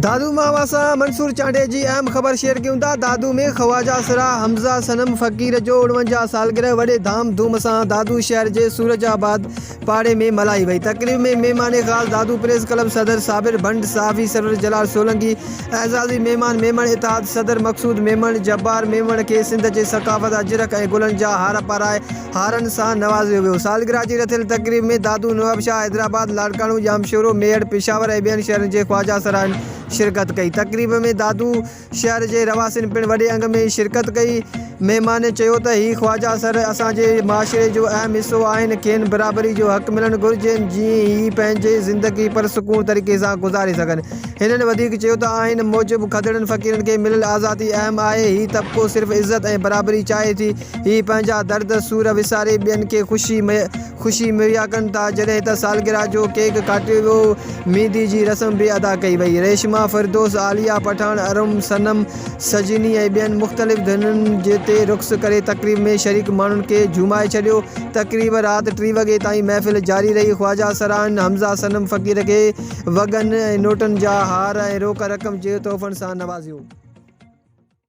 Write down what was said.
دادو مان اوهان سان منصور چانڊيي جي اهم خبر شيئر ڪيون ٿا دادو ۾ خواجه سرا حمزه صنم فقير جو 49 سالگرهه وڏي ڌام ڌوم سان دادو شهر جي سورج آباد پاڙي ۾ ملهائي وئي تقريب ۾ مهمان خاص دادو پريس ڪلب صدر صابر ڀنڊ صحافي سرور جلال سولنگي اعزازي مهمان ميمڻ اتحاد صدر مقصود ميمڻ جبار ميمڻ کي سنڌ جي ثقافت اجرڪ ۽ گلن جا هار پارائي هارن سان نوازيو ويو. سالگرهه جي رٿيل تقريب ۾ دادو، نوابشاهه، حيدرآباد، لاڙڪاڻو، ڄامشورو، ميهڙ، پشاور ۽ ٻين شهرن جي خواجه سرائن شرڪت ڪئي. تقريب ۾ دادو شهر جي رهواسين پڻ وڏي انگ ۾ شرڪت ڪئي. مهمان چيو ته هي خواجه سر اسان جي معاشري جو اهم حصو آهن، کين برابري جو حق ملڻ گهرجي جيئن هي پنهنجي زندگي پرسڪون طريقي سان گذاري سگهن. هنن وڌيڪ چيو ته آئين موجب کدڙن فقيرن کي مليل آزادي اهم آهي، هي طبقو صرف عزت ۽ برابري چاهي ٿي، هي پنهنجا درد سور وساري ٻين کي خوشي خوشي مهيا ڪن ٿا، جڏهن ته سالگرهه جو ڪيڪ ڪاٽيو ويو، ميندي جي رسم به ادا ڪئي وئي. ريشما، فردوس، عاليه پٺاڻ، ارم، صنم، سجني ۽ ٻين مختلف ڌنن تي رقص ڪري تقريب ۾ شريڪ ماڻهن کي جهومائي ڇڏيو. تقريب رات ٽي وڳي تائين محفل جاري رهي. خواجه سرائن حمزه صنم فقير کي وڳن ۽ نوٽن جا هار ۽ روڪ رقم جي تحفن سان نوازيو.